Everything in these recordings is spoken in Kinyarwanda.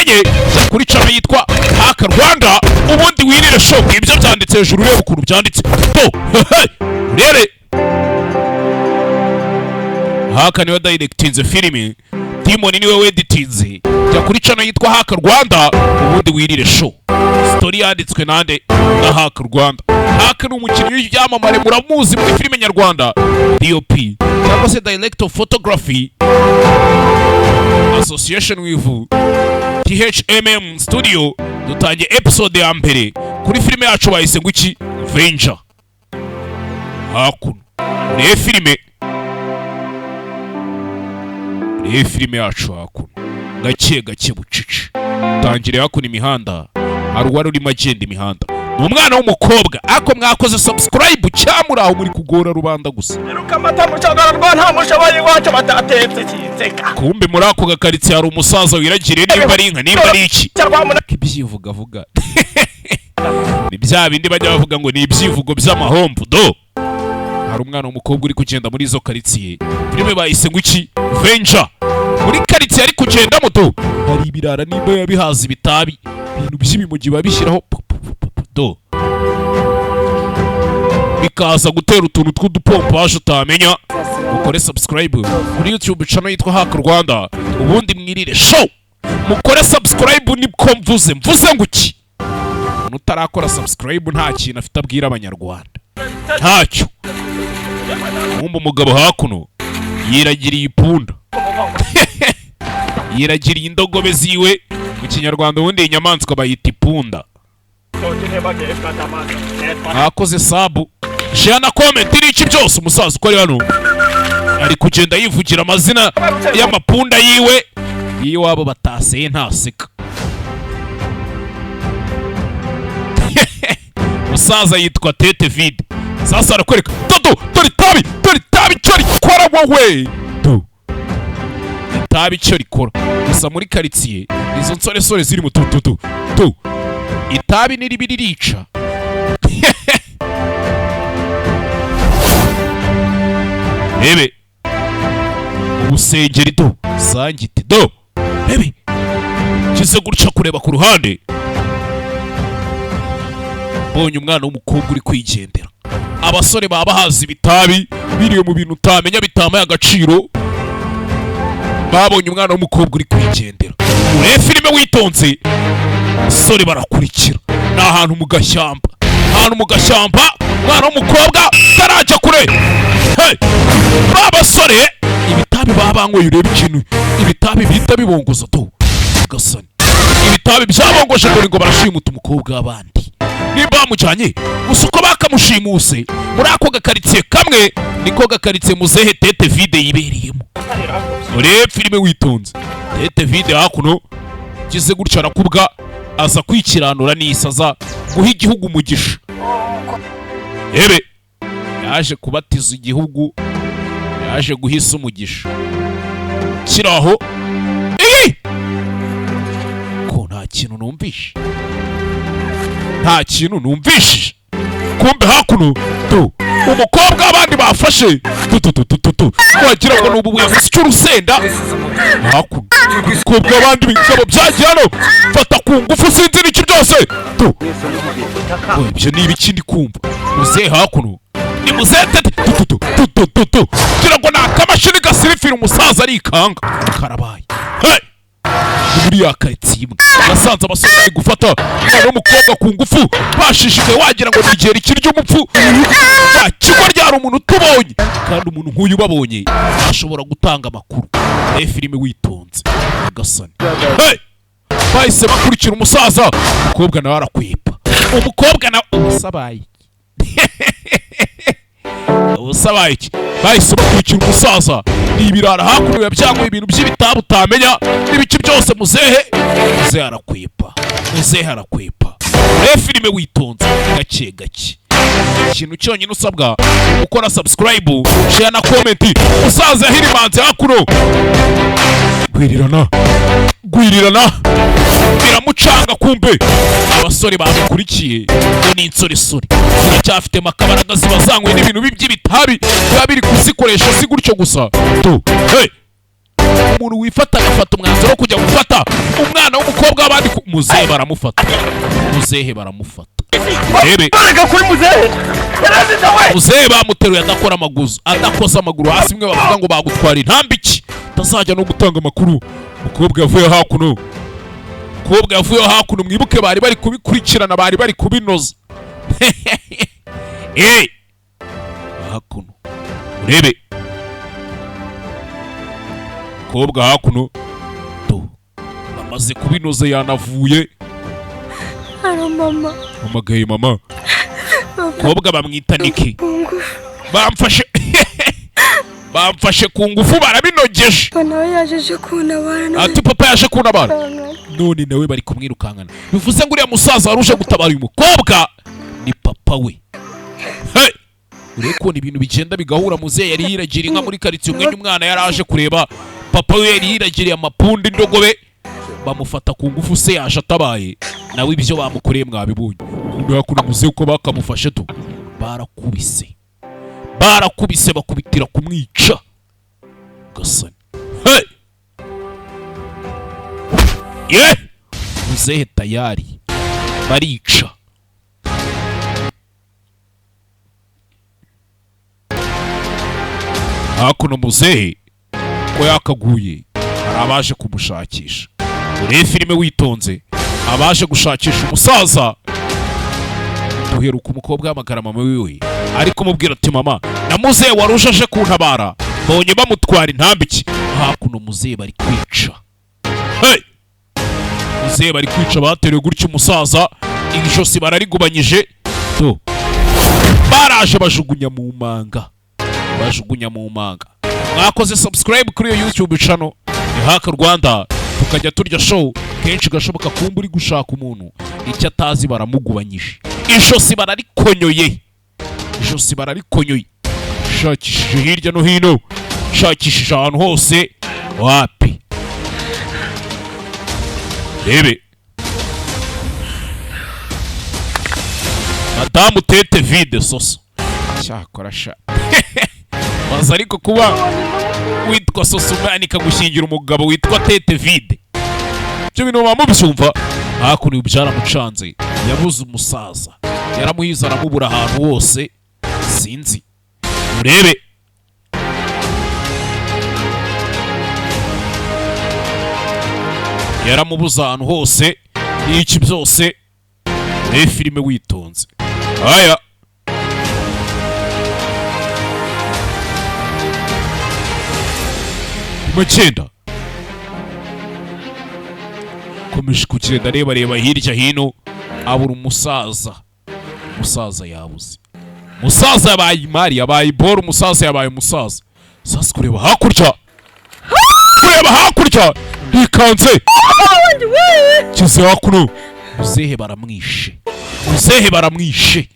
Ubimenye, jya kuri channel yitwa Haka Rwanda, ubundi wirire show. Ibyo byanditse hejuru, urebe ukuntu byanditse to. Hehe, urebe Haka niwe directinze filimi, Timon niwe weditinze. Jya kuri channel yitwa Haka Rwanda, ubundi wirire show. Story yanditswe nande? Na Haka Rwanda. Haka ni umukinnyi w'ibyamamare, muramuzi muri filime nyarwanda. DOP cyangwa se Director of Photography, Association with THMM Studio. Dutangiye episode ya mbere kuri filime yacu bahise ngo iki? Venture. Hakuno urebe filime, urebe filime yacu hakuno gake gake, bucice. Tangire hakuno imihanda, hari uwari urimo agenda imihanda, ni umwana w'umukobwa. Ako mwakoze subscribe cyamuri aho muri kugora rubanda gusa. Iruka amata mushagara rwa nta mushoboye iwacu batatetse kinseka. Kumbe muri ako gakaritsiye hari umusaza wiragiriye, nimba ari inka, nimba ari iki. Rwa Ibyivugavuga ni bya bindi bajya bavuga ngo ni ibyivugo by'amahomvu. Do, hari umwana w'umukobwa uri kugenda muri izo karitsiye. Filime bahise ngo iki? Venture. Muri karitsiye ari kugendamo, do, hari ibirara, nimba biba bihaza ibitabi, ibintu by'ibimogi biba bishyiraho pu, pu, pu, pu, pu, do bikaza gutera utuntu tw'udupompaje utamenya. Mukore subscribe kuri YouTube channel yitwa Hack Rwanda, ubundi mwirire show. Mukore subscribe, niko mvuze. Mvuze ngo iki? Umuntu utarakora subscribe nta kintu afite abwira Abanyarwanda, ntacyo. Wumva umugabo hakuno yiragiriye ipunda, yiragiriye indogobe ziwe. Mu Kinyarwanda ubundi iyi nyamaswa bayita ipunda. Mwakoze sub, share na comment n'iki byose. Umusaza uko ari hano ari kugenda yivugira amazina y'amapunda yiwe. Iyo iwabo bataseye ntaseka. Musaza yitwa Tete Vide. Sasa arakwereka dodo, dore itabi, dore itabi icyo rikora wowe. Do itabi icyo rikora gusa muri karitsiye, izo nsoresore ziri mu tu tu tu tu, itabi ni ribi, ririca. Rebe ubusengeri, do sangite, do rebe kize gutya kureba ku ruhande, mbonye umwana w'umukobwa uri kwigendera. Abasore baba bahaza ibitabi biriwe mu bintu utamenya bitamaye agaciro, babonye umwana w'umukobwa uri kwigendera. Urebe filime witonze. Abasore barakurikira, ni ahantu mu gashyamba, ahantu mu gashyamba. Umwana w'umukobwa tarajya kure. Hey! Ba basore ibitabi baba banyweye, urebe ikintu ibitabi bihita bibongoza tu gasani. Ibitabi byabongoje, dore ngo barashimuta umukobwa w'abandi. Nimba bamujyanye gusa uko bakamushimuse muri ako gakaritsiye kamwe, niko gakaritsiye muzehe Tete Vide yibereyemo. Urebe filime witonze. Tete Vide hakuno kize gutya arakubwa, aza kwikiranura n'isi, aza guha igihugu umugisha. Ebe yaje kubatiza igihugu, yaje guhisa umugisha kiraho. Iyi ko nta kintu numvishe, nta kintu numvishije. Kumbe hakuno tu umukobwa abandi bafashe tu tu tu tu tu tu, wagira ngo ni ububuye gusa urusenda. Hakuno umukobwa abandi bigabo byagiye hano fata ku ngufu, sinzi n'iki byose tu. Oya, ibyo ni ibiki ndi kumva? Muzehe hakuno ni muzehe Tete tu tu tu tu tu tu, kugira ngo ni akamashini gasirifira. Umusaza arikanga, karabaye. Hey! Ni muri ya karitsiye imwe yasanze abasore bari gufata umwana w'umukobwa ku ngufu, bashishikaye, wagira ngo ni igihe rikirya umupfu. Cya kigo ryari umuntu utubonye, kandi umuntu nk'uyu ubabonye ashobora gutanga amakuru. Reba filime witonze agasani. Hey! Bahise bakurikira umusaza, umukobwa nawe arakwepa. Umukobwa nawe ubusabaye iki? Ubusabaye iki? Bahise bakurikira umusaza, ni ibirara hakuno biba byanyweye ibintu by'ibitabu utamenya n'ibiki byose. Muzehe, muzehe arakwepa, muzehe arakwepa. Urebe filime witonze gake gake. Ikintu cyonyine usabwa ni gukora subscribe, share na comment. Umusaza yahirimanze hakuno, gwirirana gwirirana biramucanga. Kumbe abasore bamukurikiye ngo ni insoresore ziracyafite akabaraga, ziba zanyweye n'ibintu by'ibitabi biba biri kuzikoresha, si gutyo gusa tu. Hey! Umuntu wifata agafata umwanzuro wo kujya gufata umwana w'umukobwa w'abandi muzehe baramufata, muzehe baramufata. Rebe. Barega kuri muzehe yarazize we. Muzehe bamuteruye adakora amaguzu, adakoza amaguru hasi. Imwe bavuga ngo bagutwara intambiki, utazajya no gutanga amakuru. Umukobwa yavuye hakuno, umukobwa yavuye hakuno. Mwibuke bari bari kubikurikirana, bari bari kubinoza. Eh, hakuno urebe umukobwa hakuno to bamaze kubinoza, yanavuye. Haro mama. Hamagaye mama. Umukobwa bamwita Niki. Ku ngufu. Bamfashe ku ngufu, barabinogeje. Papa nawe yaje aje kuntabara none. Ati papa yaje kuntabara. Bangana. None nawe bari kumwirukankana. Bivuze ngo uriya musaza wari uje gutabara uyu mukobwa ni papa we. Hey! Urebe ukuntu ibintu bigenda bigahura. Muzehe yari yiragira inka muri karitsiye umwe, umwana yari aje kureba papa we, yari yiragiriye amapundi, indogobe, bamufata ku ngufu. Se yaje atabaye, nawe ibyo bamukoreye mwabibonye. Kumbe hakuno muzehe uko bakamufashe tu, barakubise, barakubise, bakubitira kumwica gasani. Hey! Ye muzehe tayari barica. Hakuno muzehe ko yakaguye, hari abaje kumushakisha. Urebe filime witonze. Abaje gushakisha umusaza. Duheruka umukobwa yahamagara mama wiwe, ari kumubwira ati: "Mama, na muzehe wari uje aje kuntabara mbonye bamutwara intambiki." Hakuno muzehe bari kwica. Hey! Muzehe bari kwica, bateruye gutya umusaza, ijosi bararigubanyije to, baraje bajugunya mu manga, bajugunya mu manga. Mwakoze subscribe kuri iyo YouTube channel ni Haka Rwanda, tukajya turya show kenshi gashoboka. Kumba uri gushaka umuntu icyo atazi, baramugubanyije ijosi, bararikonyoye, ijosi bararikonyoye. Shakishije hirya no hino, shakishije ahantu hose, wapi. Rebe madamu tete vide soso cyakora sha baza, ariko kuba witwa Sosomani ikagushyingira umugabo witwa tete vide, ibyo bintu muba mubyumva. Hakuno ubu byaramucanze, yabuze umusaza, yaramuhize aramubura ahantu hose. Sinzi, urebe yaramubuze ahantu hose n'iki byose. Urebe filime witonze. Aya kuma cyenda komeje kugenda areba reba hirya hino, abura umusaza. Umusaza yabuze, umusaza yabaye imari, yabaye iboro, umusaza yabaye umusaza. Sasa kureba hakurya, kureba hakurya, yikanze kize hakuno, muzehe baramwishe, muzehe baramwishe.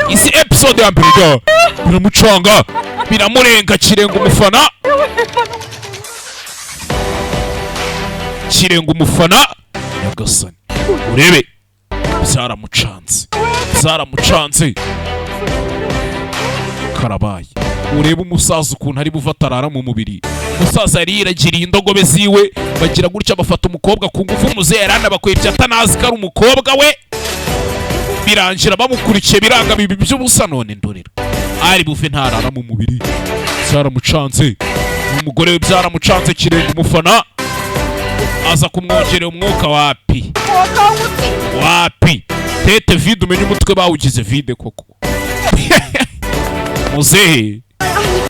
Izi episode ya mbere ga biramucanga, biramurenga, kirenga umufana, kirenga umufana. Nyagasani, urebe byaramucanze, byaramucanze, karabaye. Urebe umusaza ukuntu ari buva atarara mu mubiri. Umusaza yari yiragiriye indogobe ziwe, bagira gutya bafata umukobwa ku ngufu. Muzehe yaranabakwebye atanazi ko ari umukobwa we, birangira bamukurikiye, biranga bibi by'ubusa. None ndorera ari buve ntarara mu mubiri, byaramucanze. Umugore we byaramucanze, kirenga umufana, aza kumwongerera umwuka, wapi wapi. Tete vide, umenye umutwe bawugize vide koko. Muzehe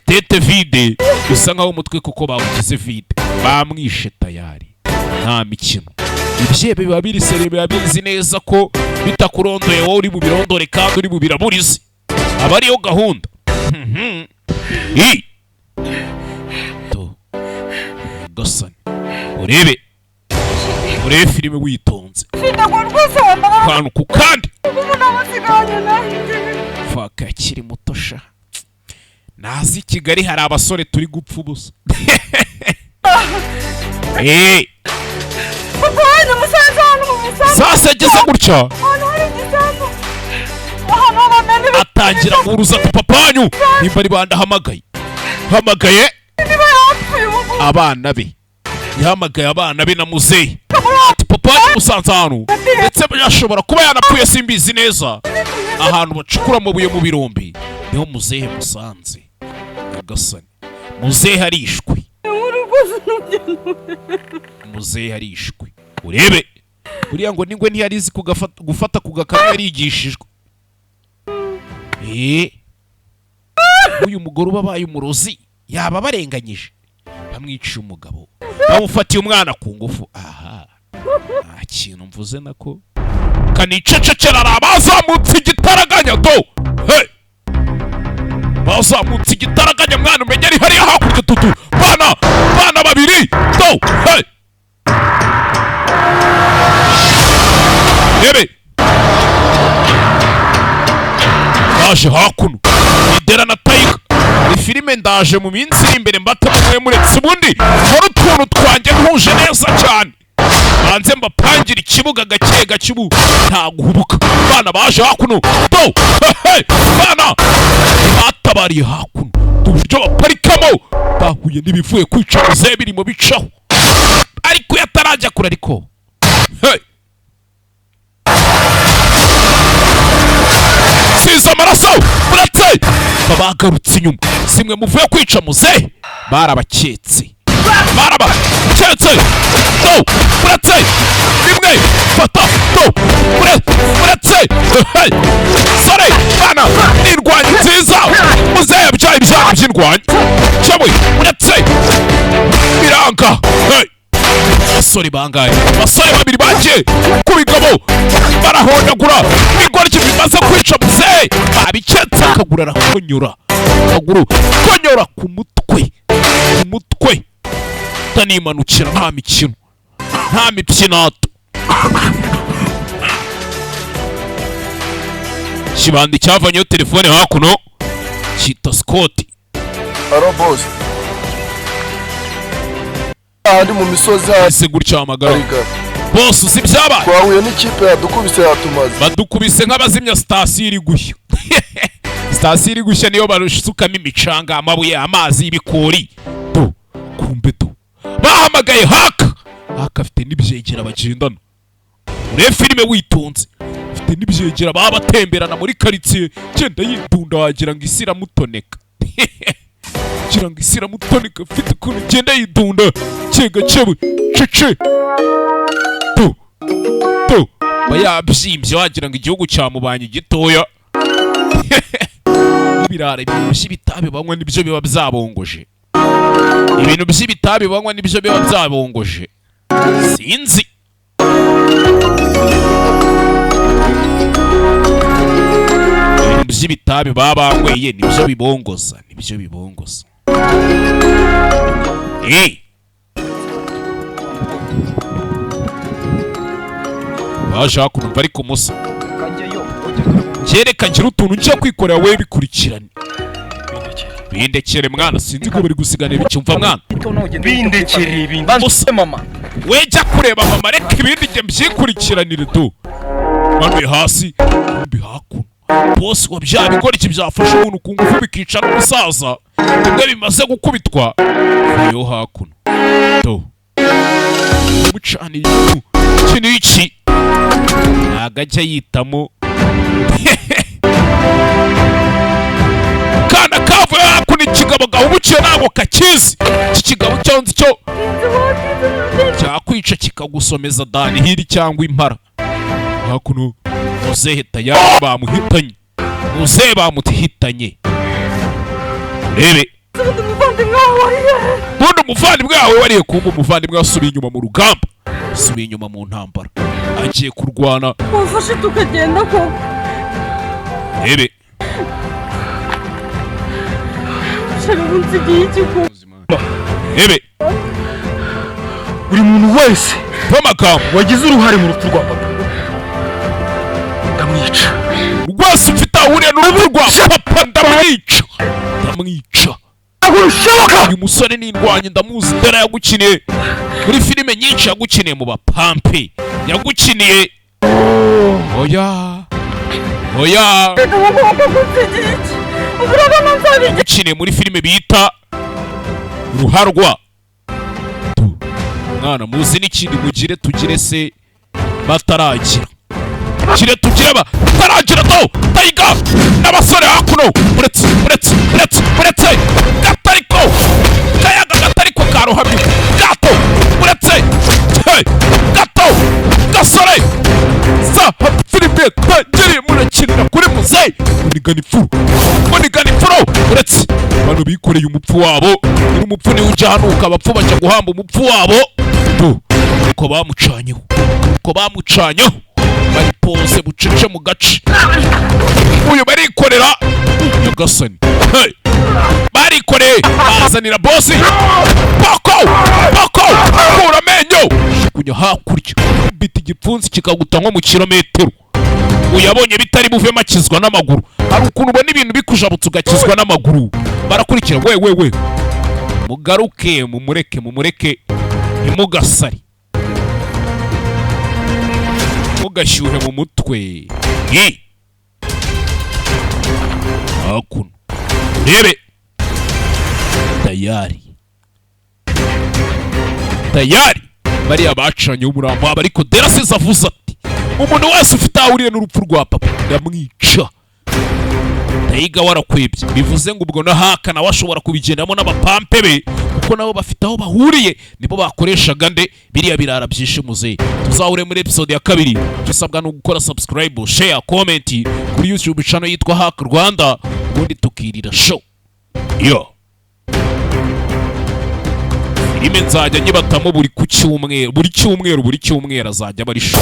tete vide bisa nkaho umutwe koko bawugize vide, bamwishe tayari, nta mikino. Ibyebe biba biri sere, biba bizi neza ko bitakurondoye wowe uri bubirondore kandi uri bubiraburize, aba ariyo gahunda. I to gasani, urebe, urebe filime witonze. Ntabwo rwose wambara. Kantu ku kandi. Ubu nabasigaranye nanjye. Faka akiri muto sha, nazi i Kigali hari abasore turi gupfa ubusa. Eh, Papa wanjye musanze ahantu mu misambi. Sasa ageze gutya, ahantu hari igisambu, ahantu bamena ibiti. Atangira guhuruza ati: "Papa wanyu nimba ari bandahamagaye, hamagaye." Niba yapfuye ubu ngubu. Abana be Yahamagaye abana be na muzehe, ati papa musanze ahantu, ndetse yashobora kuba yanapfuye, simbizi neza, ahantu bacukura amabuye mu birombe, niho muzehe musanze. Nyagasani, muzehe arishwe, muzehe arishwe. Urebe buriya ngo ningwe ntiyari izi gufata ku gakanu, yarigishijwe. Uyu mugore uba abaye umurozi, yaba barenganyije, bamwiciye umugabo, bamufatiye umwana ku ngufu. Aha nta kintu mvuze nako kanicecekera. Abazamutse igitaraganya do, hey! Bazamutse igitaraganya, mwana umenya ari hariya hakurya tutu bana, bana babiri do, hey! Rebe baje hakuno idera na tayiga ni filime. Ndaje mu minsi iri imbere mbatemo, muretse ubundi nkore utuntu twanjye ntuje neza cyane, banze mbapangira ikibuga gake gake, ubu nta guhubuka. Bana baje hakuno do, hey, bana batabariye hakuno, uburyo baparikamo bahuye n'ibivuye kwica muzehe birimo bicaho, ariko yatarajya kure, ariko hey! Size amaraso muretse bagarutse inyuma, simwe muvuye kwica muzehe? Barabaketse, barabaketse do, muretse rimwe fata do, muretse hey! Sore bana n'indwanyi nziza, muzehe yabyaye ibyaha by'indwanyi cyewe, muretse biranga, hey! Abasore bangaye, abasore babiri bagiye ku bigabo barahondagura ibigoryi bimaze kwica muzehe, babiketse. Akaguru arakonyora, akaguru konyora ku mutwe, ku mutwe utanimanukira, nta mikino, nta mipyinato. Kibandi cyavanyeyo telefone hakuno, cyita Scott. Aro boss. Ahandi mu misozi Ese gutya hamagara hariga. Boss, uzi ibyabaye? Twahuye n'ikipe yadukubise, yatumaze. Badukubise nk'abazimya sitasiyo iri gushya. Sitasiyo iri gushya niyo barusukamo imicanga, amabuye, amazi, ibikori tu. Kumbe tu bahamagaye haka haka, afite n'ibyegera bagendana. Urebe filime witonze, afite n'ibyegera baba batemberana muri karitsiye, genda yidunda wagira ngo isi iramutoneka, kugira ngo isi iramutoneka. Afite ukuntu igenda yidunda cyega cyewe cece tu tu, aba yabyimbye wagira ngo igihugu cyamubanye gitoya. Birara ibintu by'ibitabi banywa nibyo biba byabongoje, ibintu by'ibitabi banywa nibyo biba byabongoje, sinzi. Ibintu by'ibitabi baba banyweye nibyo bibongoza, nibyo bibongoza. Baje hakuno ariko musa kereka ngira utuntu njya kwikorera, we bikurikirane, bindekere mwana, sinzi ko bari gusigana ibicyumva mwana. Bindekere ibindi. Musa Mama. We jya kureba mama, reka ibindi njye mbyikurikiranire tu. Manuye hasi kumbi hakuno, boss wa bya bigoryi byafashe umuntu ku ngufu bikica n'umusaza, bimwe bimaze gukubitwa yo hakuno to mucaniye iki n'iki, ntago ajya yitamo. Kana kavuye hakuno, ikigabo gahubukiye ntabwo kakizi. Iki kigabo cyo nzi cyo cyakwica kikagusomeza danihiri cyangwa impara. Hakuno muzehe tayari bamuhitanye, muzehe bamuhitanye. Urebe ubundi umuvandimwe wawe wariye, kumva umuvandimwe wasubiye inyuma mu rugamba, asubiye inyuma mu ntambara, agiye kurwana. Wamfashe tukagenda koko. Urebe Shaka unsigiye iki koko? Urebe Buri muntu wese amagambo wagize uruhare mu rupfu rwa papa ndamwica. Rwose ufite aho uhuriye n'urupfu rwa papa ndamwica, ndamwica. Ntabwo bishoboka. Uyu musore ni indwanyi, ndamuzi dore yagukiniye muri filime nyinshi, yagukiniye mu bapampe, yagukiniye oya oya, Unsigiye iki? Urabona nzabigenza? Yagukiniye muri filime bita Ruharwa. Tu. Mwana, muzi n'ikindi? Mugire tugire se bataragira, kire tugire bataragira. Do Tayiga n'abasore hakuno. Uretse, uretse, uretse, uretse gatariko kayaga, gatariko karohamye gato. Uretse, hey, gato gasore za filime tangiriye, murakinira kuri muzeyi munigana ifuru, munigana ifuru. Uretse bano bikoreye umupfu wabo. Nyiri umupfu niwe ujya hanuka, abapfu bajya guhamba umupfu wabo. Tu uko bamucanyeho, uko bamucanyeho, bari poze bucece mu gace. Uyu barikorera nyagasani. Hey! Barikoreye bazanira bosi. Poko poko, kura amenyo, jugunya hakurya, bita igipfunsi kikaguta nko mu kilometero. Uyabonye bitari buvemo, akizwa n'amaguru. Hari ukuntu ubona ibintu bikujabutse ugakizwa n'amaguru. Barakurikira. We we we, mugaruke, mumureke, mumureke, ntimugasare, mugashyuhe mu mutwe. Ye hakuno, rebe tayari, tayari bariya bacanye umurambo wabo. Ariko Derasize avuze ati: "Umuntu wese ufite aho ahuriye n'urupfu rwa papa ndamwica." Tayiga warakwebye, bivuze ngo ubwo na haka nawe ashobora kubigendamo n'abapampe be, kuko nabo bafite aho bahuriye, nibo bakoreshaga nde biriya birara byishe muzehe. Tuzahure muri episode ya kabiri. Icyo usabwa ni ugukora subscribe, share, comment kuri YouTube channel yitwa Hack Rwanda, ubundi tukirira show. Yo filime nzajya nyibatamo buri ku cyumweru, buri cyumweru, buri cyumweru azajya aba ari show.